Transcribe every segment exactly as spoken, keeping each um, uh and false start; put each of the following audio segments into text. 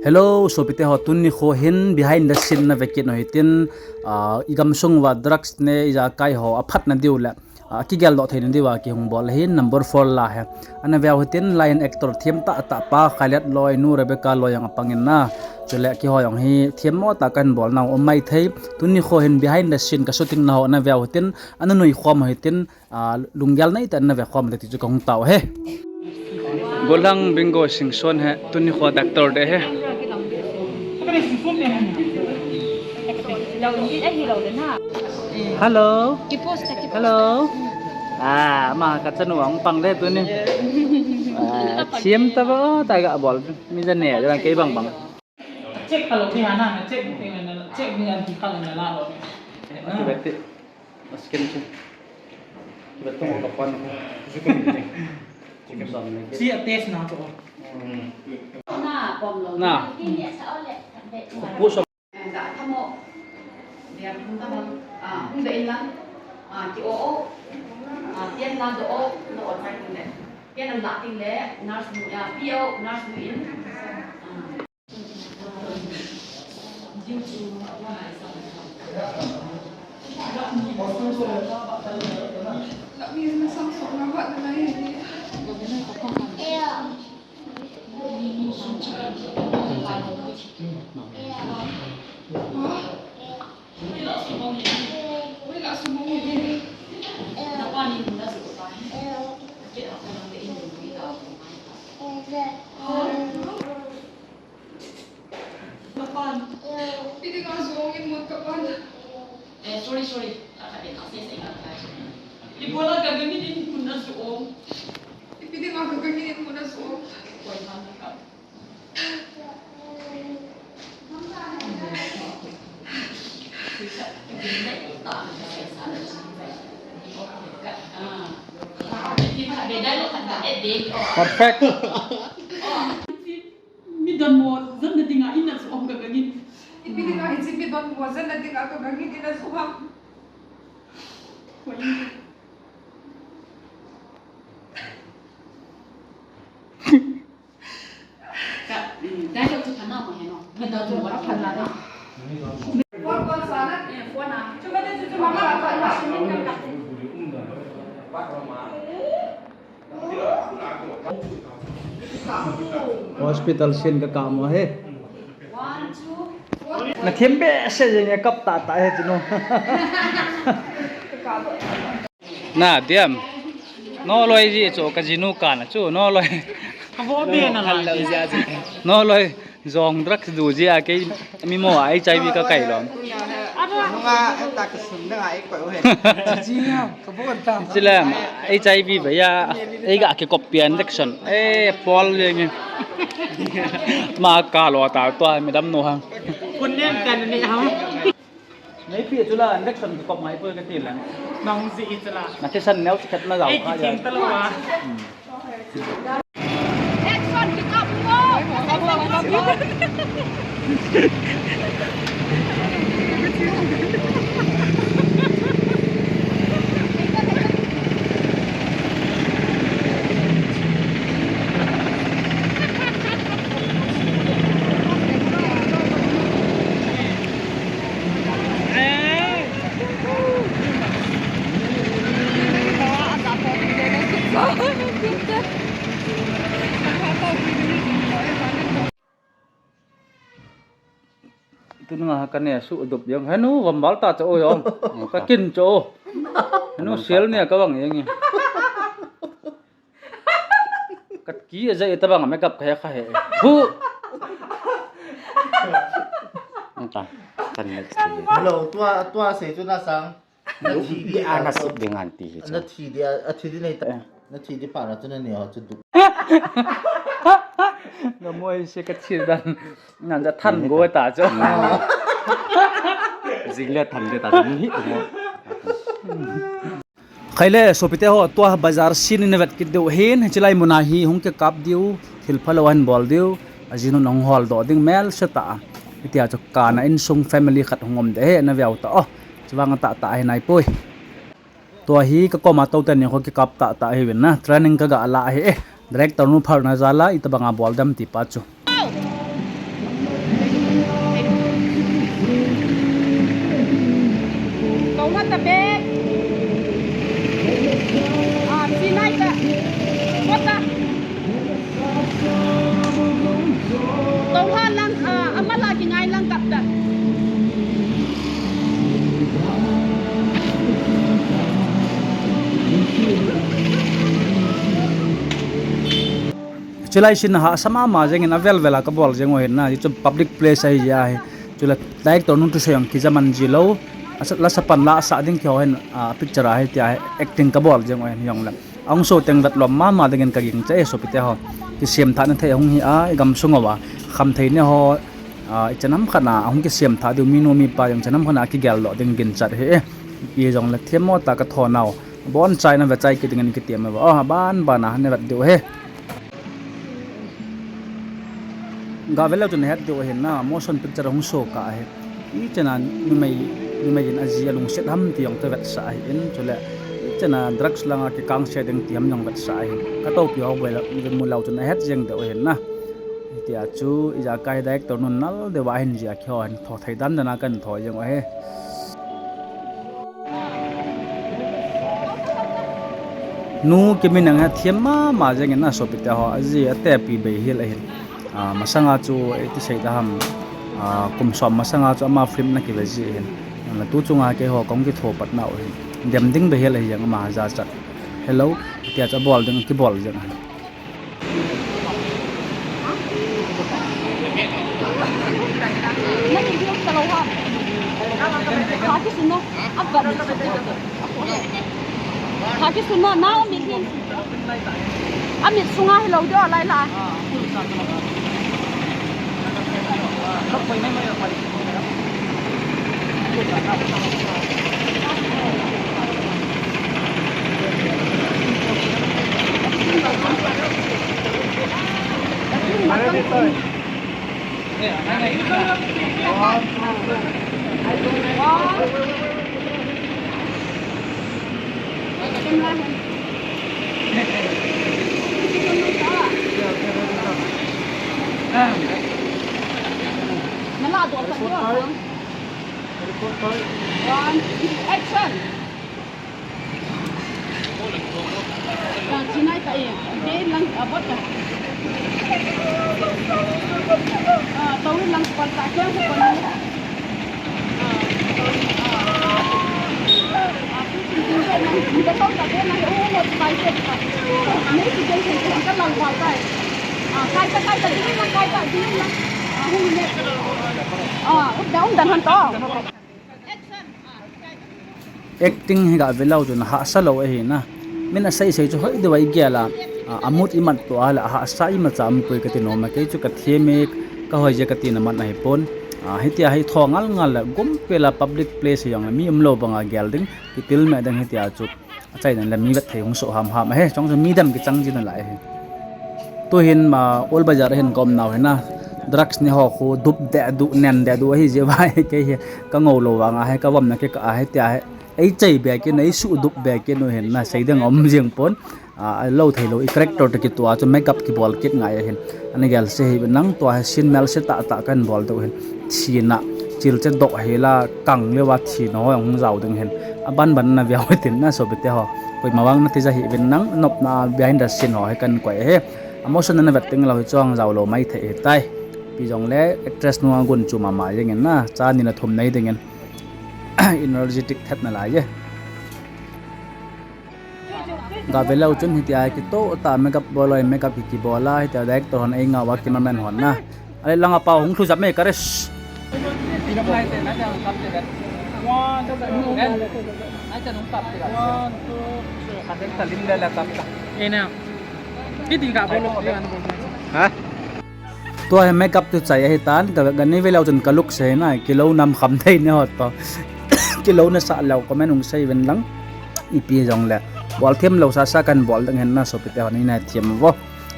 Hello, sopite ho, tuni kho hin behind the scene na vekit u hitin, ah, i gamsung uva drugs ne ijakai ho aphatna diu le, ah, kigeldoh theina diuva kihung bol ahin number four la hi. Ana veu hitin, lai in actor thiam tahtah pa Khailet loi, nu Rebecca loi jong apang in na. Chule keiho jong hi thiam mo tah kahin bol nau um maithei. Tuni kho hin behind the scene ka shooting na ho ana veu hitin, ana nui khom u hitin, ah, lunggel nei tah in na ve khom u hite ti chu kahung tao e. Golhang Bingo Singson hi, tuni kho actor deh e. Hello. Hello. Ah, ama kachanu ahung pang deh tuni. Ah, thiam tah ba, tah ga bol. Mi ja ne, ja kei bang bang. Check ka lo ti hana, na check booking na, check booking an ti ka lo na la lo. Ati beti. Scan chu. Beti mo ka pan ko. Si a test na to. Na, pom lo. Na. Ki ni sa o le. Ko so. Da thamo. Dia pun ta bang. Ah, hung da in lang. Ah, ki o o. Ah, pian la do o, no o tai tin le. Pian la tin le, nurse nu, ah, P O, nurse nu in. Ah. Kapan. Ipi dinga jong in mun kapan. Eh, sorry, sorry. Akhat din, ase, ase, ase. Ibola gagangin in mun na suong. Ipi dinga gagangin in mun na suong. Koi man na ka. Perfect. Mi donmo jonna dinga ina suom ka gangin. Ipi dinga hiche mi donmo jonna dinga ka gangin ina suom. Ka, mm, dialogue chu phanamo heno. Mi donmo phanamo. Phone call sana, eh, phone a. Chuma de chu chuma ka ka. Hospital scene ka kamo he. Na thim behseh jeng e, kap tah tah he chu no. Na diam. No loi ji chu ka jinu kana chu no loi. Ka vo be na la. No loi. Jong drugs du jia kei mi mo a H I V ka kai lom. Nunga ta ka sum na ai ko he. Ji ha, ka bon ta. Chilem H I V ba ya, ei ga ke copy injection. Eh, Paul le nge. Ma ka lo ta to mi dam no ha. Kun nem kan ni ha. Nei pi chu la, injection ki kop mai poi ka ti la. Nang ji i chu la. Na kisan neo si khat na jao. Ei, kha ki ya. Ting ta lo wa. Hmm. Action, ki kop ko. Tunga ka ne su dup jong. Henu, vambal ta cho jong. Ka kin cho. Henu, sial ne ka bang jeng. Kat ki a jai ta bang, makeup ka he kha he. Hu. Anta, tan next. Hello, tua, tua sei chu na sang. Na thi di a na sip ding an ti hi. Na thi di a, a thi di nei ta. Eh. Na thi di pa na chu na ne ho chu du. Na moi se ka thi dan. Nan da than go ta chu. Jing le than de ta ni hi. Khaile, sopite ho, tua bazar scene in vet kit diu hin, hichelai muna hi hung kikap diu, thil phalou ahin bol diu, ajinu hung holdoh ding melse ta. Hitia chu kana insung family khat hung um ding ahi, na veu ta o. Chuvang a tah tah ahi naipoi. Tua hi ka koma tou teni ho kikap tah tah hi vin na, training ka ga la hi e. Director nu phalna jal a itobang a bol dem ti pa chu. Kau na ta be. Ah, si nai ta. Kota. Toha lang, ah, amala kingai lang kap ta. Chulai sin hahsa mama jengin avel vel a kabol jeng u hin na, hichu public place ahi jeh ahi. Chule director nu thusei jong kija man ji lou. Asa, la sapan la sa ding kiho hin, ah, picture ahi tia hi acting kabol jeng u hin jong le. Ahung so teng vet lom mama dingin ka gingcha e sopite ho. Kisem thah na thei ahung hi a, i gamsung uva. Khamthei ne ho, a, i chanam khat na ahung kisem thah diu minu mipa jong chanam khat na kigel doh ding ginchat hi e. Ipi jong le themmo tah ka thonau. Bonchai na vechai kit dingin kitiam uva. O, aban ban a na vet diu hi. Ga ve leu chun het diu ahin na, motion picture hung show kah ahi. Ichan a numei, numei in aji alungset ham ti jong chu vetsah ahin, chule ichan a drugs langa kikangse ding ti ham jong vetsah ahin. Ka topi ho ve leu, ve mu leu chun ahet jeng diu ahin na. Hitia chu ijakai director nun nal deuva ahin jia kiho hin tho thei dan dan a kan tho jeng u ahi. Nu Kimi nang hi athem mama jengin a sopite ho, aji atepi beihel ahin. A, masanga chu eiti sei da ham, a, kum som masanga chu ama film na kive ji ahin. Nang la tu chunga keiho kong kitho patna u ahin. Dem ding beihel ahi jeng ama jachat. Hello, tia chu abol ding kibol jeng ahin. Amit sunga hilou deu lai la. One, action. Lang chinai ta e, de lang abot ta. Ah, tau lang pan ta ke ko pan. Acting hi ga ve leu chun hahsa lou ahi na. Min asei sei chu hoi deu a igel a, a, a mood imat tua le ahahsa imacha umpoi kati nom a, kei chu ka them e, ka hoi je kati na man ahi pon. A, hitia hi tho ngal ngal le gumpel a public place hi jong le mi umlou banga gel ding, kitil me ding hitia chu. Achaina le mi vet thei hung soh ham ham ahi, chong chu mi dem kichang ji nalai ahi. Tuhin ma Old Bazar a hin ka um nau hi na, drugs ni ho khu dup deh duh, nen deh duh ahi jeh uva hi kei hi ka ngou lou vang a hi ka vomna kikah a hi tia hi. Ei chei be kit u, ei suh dup be kit u hin na, sei ding um jing pon. A, lou thei lou, i character toh kitoh a chu makeup kibol kit ngai ahin. Ana gel se hi nang tua hi scene mel se tah tah kan bol deuh hin. Thina, chil che doh hi la kang leuva thina ho hung jao ding hin. Aban ban na veu tin na sopite ho. Koima vang na tija hi vin nang nopna behind the scene ho hi kan koi ahi. Emotion na vet ding lou hi chuang jao lou mai thei hi tai. Ipi jong le actress nu a gun chu mama jeng in na, cha ni na thum nei ding in. Energetic thet nalai e. Ga ve leu chun hitia kitoh tah makeup bol loi, makeup hi kibol a, hitia director hon ei ngau a, cameraman hon na. Ale langa pa hung thu jap me ka res. Ena. Kiti ka bol lo. Ha? Tua hi makeup chu chai ahi tan, ka, ka nei ve leu chun ka look se na, kilou nam kham thei ne ho to. Kilou na sa leu comment hung sei ven lang. Ipi jong le. Bol them lou sa sa kan bol ding hen na sopite ho nei na thiam vo.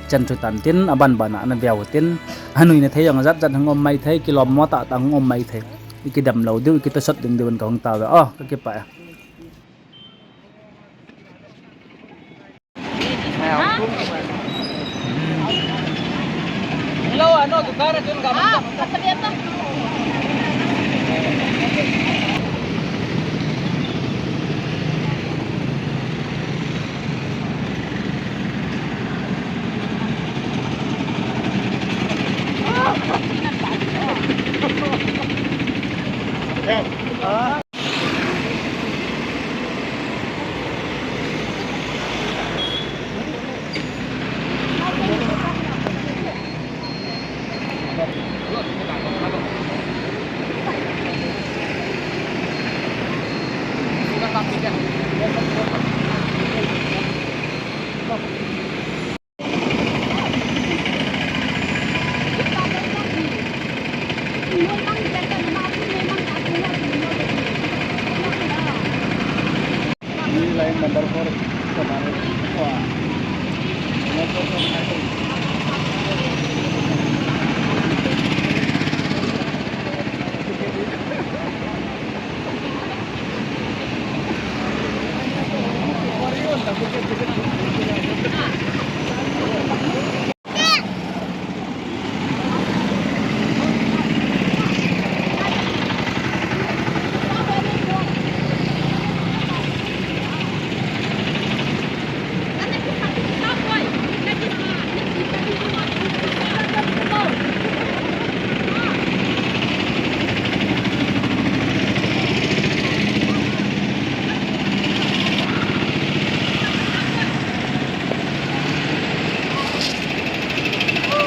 Chan chu tan tin, aban ban a na veu tin. Anui na thei jong jat jat hung um mai thei, kilom mo tah tah hung um mai thei. I kidam lou diu, i kitosot ding diu in ka hung ta ve. Oh, ka kipah e. Hello, ano, dukan na dun, gamit ka. Ah, katabi ata. Line number four.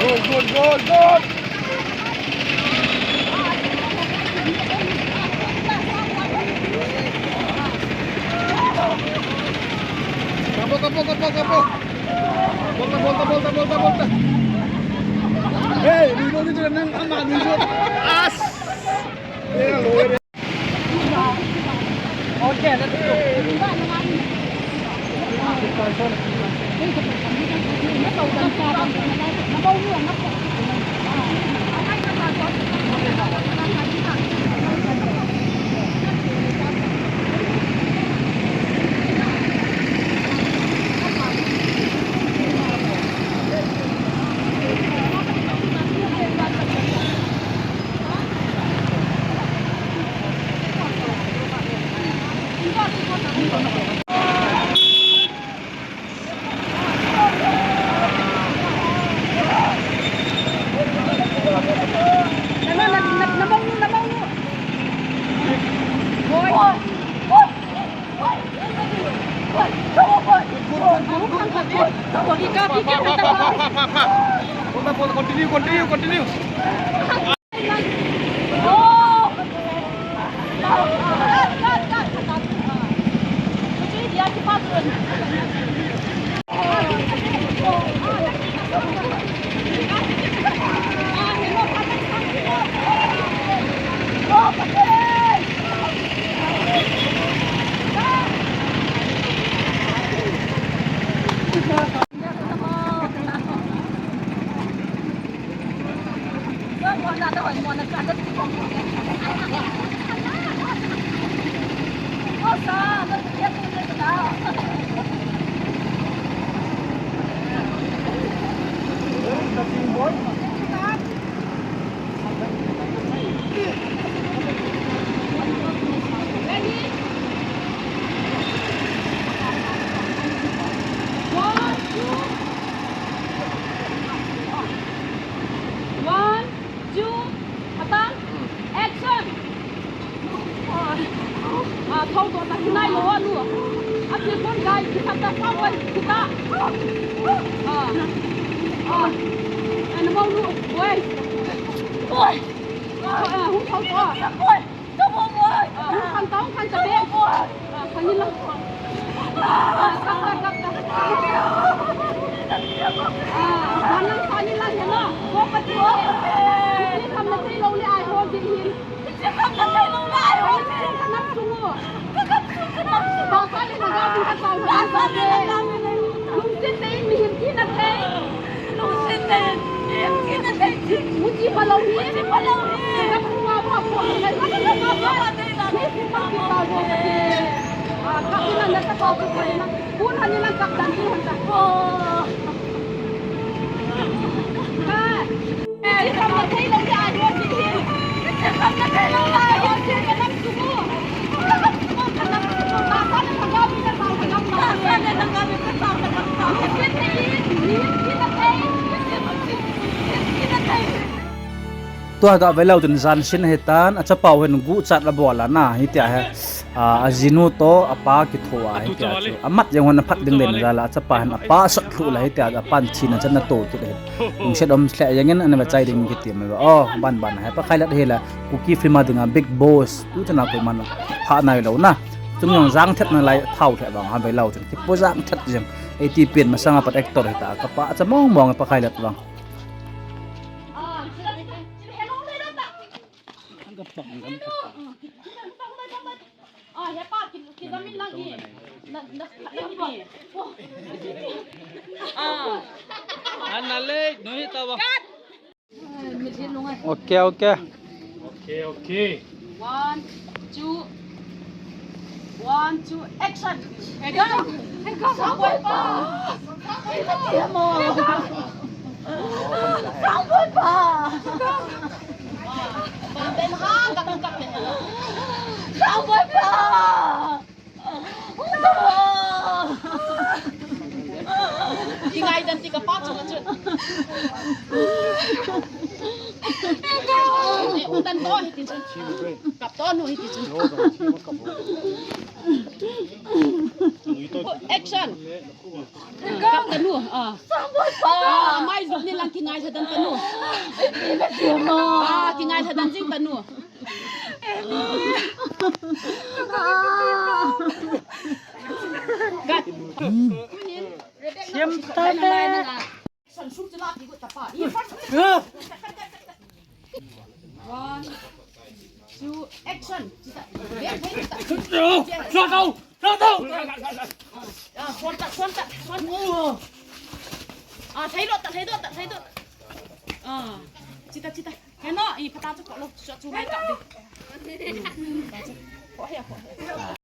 Good, good, good, good. Kapo, kapo, kapo, kapo. Bolta, bolta, bolta, bolta, bolta. Hey, duduk dito lang ang ama, duduk. As! Hey, Lord. Continue, continue, continue. One, two, atang, action! Ah, thou to ta kinai lo anu. A ti kon gai ki ta ta pa wan ki ta. Ah. Ah. Ana mau nu, oi. Oi. Ah, ah, hung thou to. Oi. Oi. Hung khan ta, hung khan ta be. Ah, khan ni la. Ah, kap, kap, kap, kap. Ah, khan lang sa ni la ya na. Ko pa ti. Ni kam na ti lo le ai ho di hin. Ka nam sung u. Ka nam sung, ka nam sung. Lungset tah in mihem thi na thei. Lungset tah in mihem thi na thei. Muchi phalou hi. Muchi phalou hi. Ka nam sung a pha pha. Ka nam sung a pha pha. Ka nam sung a pha pha. Ah, ka nam na ta pha pha. Kun han ni na ka dan ti han ta. Tua ga velou tin jan sin ahitan, achapa u hin guchat abol a na, hitia hi, a, ajinu toh, apa kitho a, hitia chu. Amat jeng hon aphat ding den jal a, achapa hin apa sot lhu la, hitia, apan thina chan ato kit ahi. Lungset um lheh jeng in, ana va chai ding kiti mai va. O, ban ban, hi Pakhailat hi la, Kuki film a dinga Big Boss, tu chana koiman pha nailou na. Chung jong jang thet nalai thau lheh vang, ha velou tin. Kipo jang thet jeng. Eiti pen masanga pat actor hita, kapa cha mong mong Pakhailat vang. Ah, hepa, ki, ki damin lang i. Na, na, na, na, ah. Ana le, no hita ba. Okay, okay. Okay, okay. One, two. One, two, action. Hey, go. Hey, go. Samboi pa. Samboi pa. Samboi pa. Samboi pa. Kingai dan ti kapa chunga chun. Eh, um dan to hiti chun. Kap to nu hiti chun. Action. Kap ta nu. Ah. Samboi pa. Ah, mai jot ni lang kingai lha dan ta nu. Ah, kingai lha dan jing ta nu. Cut. Siam ta le. One, two, action. Chita. Wait, wait, chita. Shot out! Shot out! Ah, suan ta, suan ta, suan. Ah, thei lo ta, thei lo ta, thei lo. Ah, chita, chita. Keno, i pata chu ko lo, chu chu lai ta de. Ko he, ko he.